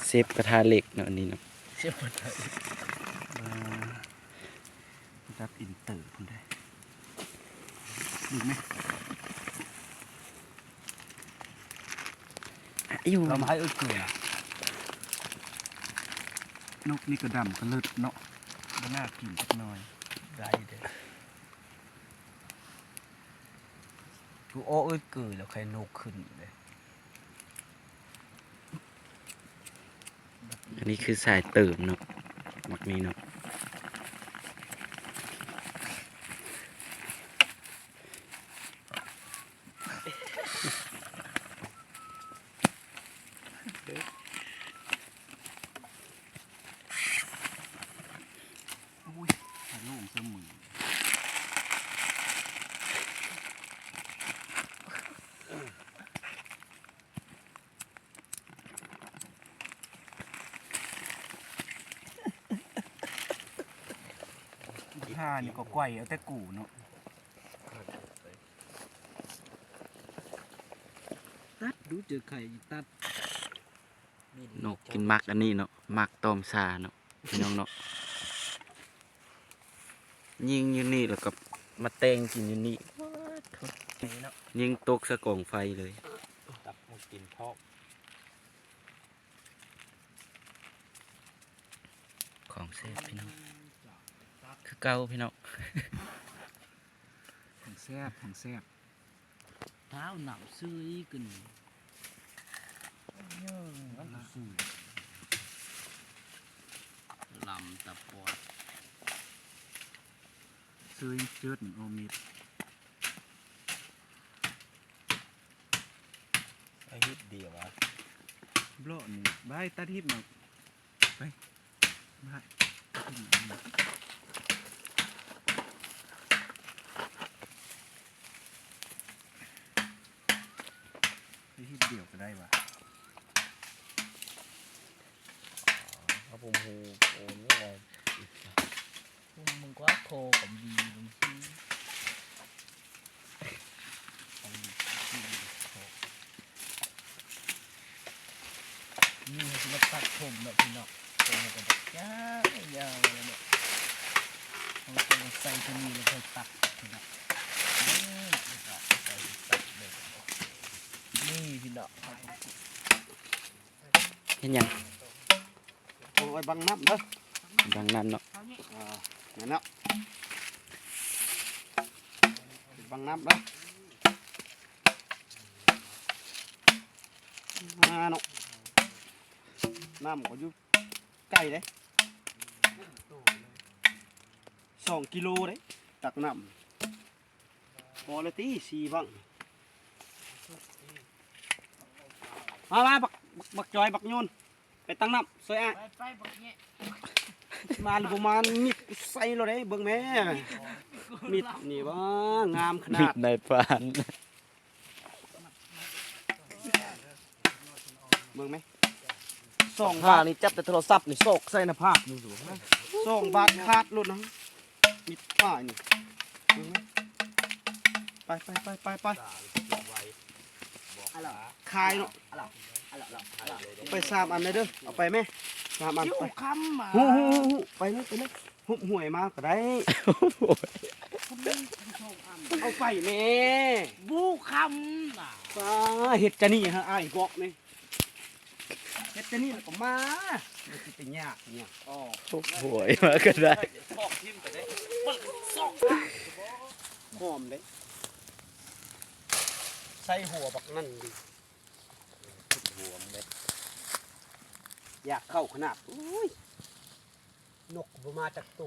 ເຊຟກະທະເຫຼັກເນາະ ອັນນີ້ເນາະ ເຊຟກະທະເຫຼັກ ອ່າ ລະດັບອິນເຕີພຸ້ນເດ້ ເບິ່ງແມະ ເອົາມາໃຫ້ເອີຍເກືອ ນົກນີ້ກະດຳກະເລີດເນາະ ບໍ່ໜ້າກິນຈັກໜ່ອຍ ໄດ້ເດ້ ກູເອົາເອີຍເກີແລ້ວໄຂ່ນົກຂຶ້ນເດ້. ອັນນີ້ຄືສາຍເຕີມເນາະ ໝາກນີ້ເນາະ ໂອ້ຍ ຂະໂນ້ມເສີມມື. ທ່ານີ້ກໍໄກວເອົາແຕ່ກູເນາະ ຕັດດູເຈີໄຂ່ຕັດ. ນົກກິນໝາກອັນນີ້ເນາະ ໝາກຕອມຊາເນາະ ພີ່ນ້ອງເນາະ ຍິງຢູ່ນີ້ແລ້ວກໍມາແຕ່ງກິນຢູ່ນີ້ ຍິງຕົກໃສ່ກອງໄຟເລີຍ ຕັບມາກິນພ້ອມ ຂອງແຊບພີ່ນ້ອງ ຄືເກົ່າພີ່ນ້ອງ ຂອງແຊບ ຂອງແຊບ. ທ້າວໜຳຊື່ອີກຂຶ້ນ ມັນຊື່ ລຳຕະປອດ ຊື່ຍັງຈືດ ໂອມິດ ອາທິດດຽວອະ ເບາະນີ້ ບາຍ ຕັດຮີບໜ້ອຍ ໄປ ມາ ໄປຮີບດຽວກໍໄດ້ຫວາ ເອົາຜົມຫູ ໂອ້ຍ ມຶງກວ່າຄໍກັບດີ ມຶງ ນີ້ເຮົາຊິມາຕັດຜົມເນາະພີ່ນ້ອງ ຜົມເຮົາກໍຈະຍາວໆເນາະ ເຮົາຈະໃສ່ຕົວນີ້ແລ້ວຄ່ອຍຕັດພີ່ນ້ອງ ນີ້ ໃສ່ຕັດເລີຍ ນີ້ພີ່ນ້ອງ ເຮັດຫຍັງ? ໂອ້ຍ ບັງນ້ຳເດີ ບັງນ້ຳເນາະ ອ່າ ແມ່ນແລ້ວ ບັງນ້ຳເດີ ມາເນາະ ນ້ຳກໍຢູ່ໄກເດ້ ສອງກິໂລເດ້ ຕັກນ້ຳ ພໍແລ້ວຕິ ສີ່ບັງ ມາ ມາ ບັກ ບັກຈອຍ ບັກຍູນ ໄປຕັກນ້ຳຊ່ວຍອ້າຍ ໄປ ໄປ ບັກແຍະ ມາຫຼືບໍ່ມາ ມິດໃສ່ໂລດເດ້ ເບິ່ງແມ້ ມິດນີ້ບໍ່ ງາມຂະໜາດ ມິດນາຍພານ ເບິ່ງແມ້ ສອງບາດ ນີ້ຈັບແຕ່ໂທລະສັບນີ້ ຊອກໃສ່ໜ້າຜາກ ສອງບາດຂາດໂລດນະ ມິດປ້າຍນີ້ ເບິ່ງແມ້ ໄປ ໄປ ໄປ ໄປ ໄປ ຂາຍເນາະ ໄປສາມອັນເດີ ເອົາໄປແມ້ ສາມອັນ ໄປ ຫູ ຫູ ຫູ ໄປເລີຍ ໄປເລີຍ ຮຸບຫ້ວຍມາກໍໄດ້ ເອົາໄປແມ້ ບູຄຳ ປ້າ ເຮັດຈະນີ້ຫາອ້າຍບອກນີ້ ເຮັດແຕ່ນີ້ແລ້ວກໍມາ ມັນຊິໄປຍາກຫຍັງ ໂອ້ໂຫຍ ມາກໍໄດ້ ຊອກຖິ້ມກໍໄດ້ ມັນຊອກ ຫອມເດ້ ໃສ່ຫົວບັກນັ້ນດີ ຫົວມັນເດ້ ຢາກເຂົ້າຂະໜາດ ໂອ້ຍ ນົກບໍ່ມາຈັກໂຕ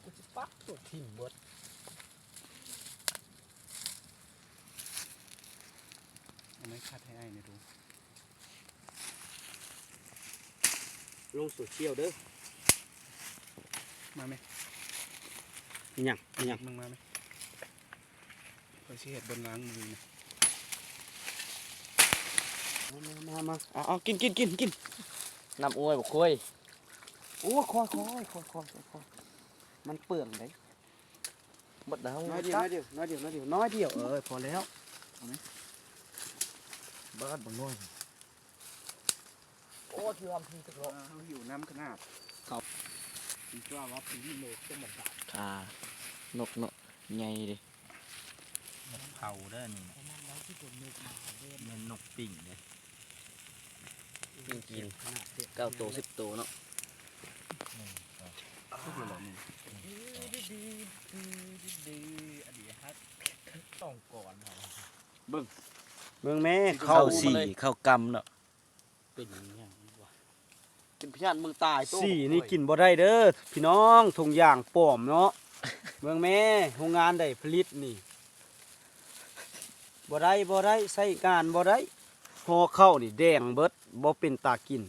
ກູຊິປັກໂຕຖິ້ມເບິດ ເອົາໄມ້ຂັດໃຫ້ອ້າຍແດ່ດູ. ລົງໂຊຊຽວເດີ ມາແມ່ ອີຫຍັງ ອີຫຍັງ ມຶງມາແມ່ ຂ້ອຍຊິເຮັດບ່ອນລ້າງມືນະ ມາ ມາ ມາ ເອົາ ເອົາ ກິນ ກິນ ກິນ ກິນ ນ້ຳອ້ວຍ ບັກຄວາຍ ໂອ້ ຄ່ອຍ ຄ່ອຍ ຄ່ອຍ ຄ່ອຍ ຄ່ອຍ ມັນເປືອງເດ້. ໝົດແລ້ວ ນ້ອຍດຽວ ນ້ອຍດຽວ ນ້ອຍດຽວ ນ້ອຍດຽວ ນ້ອຍດຽວ ເອີ ພໍແລ້ວ ເອົາໄໝ ບາດບັກນ້ອຍ ໂອ້ ໂອ້ ທີ່ວ່າມັນຖືກເນາະ ເຮົາຫິວນ້ຳຂະໜາດ ເຂົາ ທີ່ວ່າວ່າປີນໂມກ ເປັນບັນດາ ຂານົກເນາະ ໃຫຍ່ເດ້ ນົກເຜົາເດີນີ້ ແມ່ນນົກປີ້ງເດ້ ປີ້ງກິນ ເກົ້າໂຕ ສິບໂຕເນາະ ສຸກແລ້ວນີ້ ອັນນີ້ຮັກ ຕ້ອງກ່ອນ ເບິ່ງ ເບິ່ງແມ້ ເຂົ້າ ເຂົ້າສີ່ ເຂົ້າກຳເນາະ ເປັນຫຍັງວະ ເປັນພະຍາດເມືອງຕາຍໂຕ ສີ່ນີ້ກິນບໍ່ໄດ້ເດີພີ່ນ້ອງ ຖົງຢາງປອມເນາະ ເບິ່ງແມ້ ໂຮງງານໃດຜະລິດນີ້ ບໍ່ໄດ້ ບໍ່ໄດ້ ໃຊ້ງານບໍ່ໄດ້ ຫໍ່ເຂົ້ານີ້ແດງເບິດ ບໍ່ເປັນຕາກິນ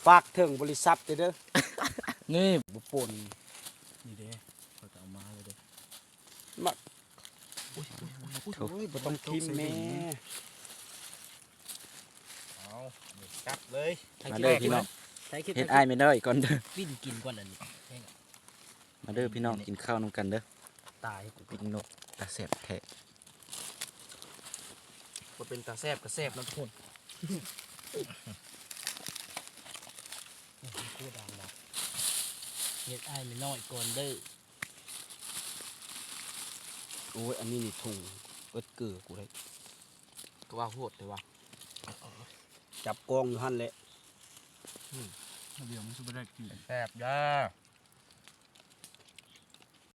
ຝາກເຖິງບໍລິສັດເດີ ນີ້ບໍ່ປົນ ນີ້ເດ້ ເຂົາຈະເອົາມາເລີຍເດ້ ມາ ໂອ້ຍ ບໍ່ຕ້ອງຖິ້ມແມ້ ເອົາ ຈັບເລີຍ ມາເດີພີ່ນ້ອງ ເຮັດອ້າຍແມ່ນ້ອຍກ່ອນເດີ ປີ້ງກິນກ່ອນອັນນີ້ ມາເດີພີ່ນ້ອງ ກິນເຂົ້ານຳກັນເດີ ຕາຍ ປີ້ງນົກ ຕາແຊບແທ້ ບໍ່ເປັນຕາແຊບກໍແຊບເນາະທຸກຄົນ ໂຄດດັງວ່າ ເຮັດອ້າຍແມ່ນ້ອຍກ່ອນເດີ ໂອ້ຍ ອັນນີ້ນີ້ຖົງເບິດເກືອກູໄດ້ ກໍວ່າໂຫດແທ້ວ່າ ຈັບກອງຢູ່ຫັ້ນແຫຼະ ອືມ ດຽວມັນຊິບໍ່ໄດ້ກິນ ແຊບເດີ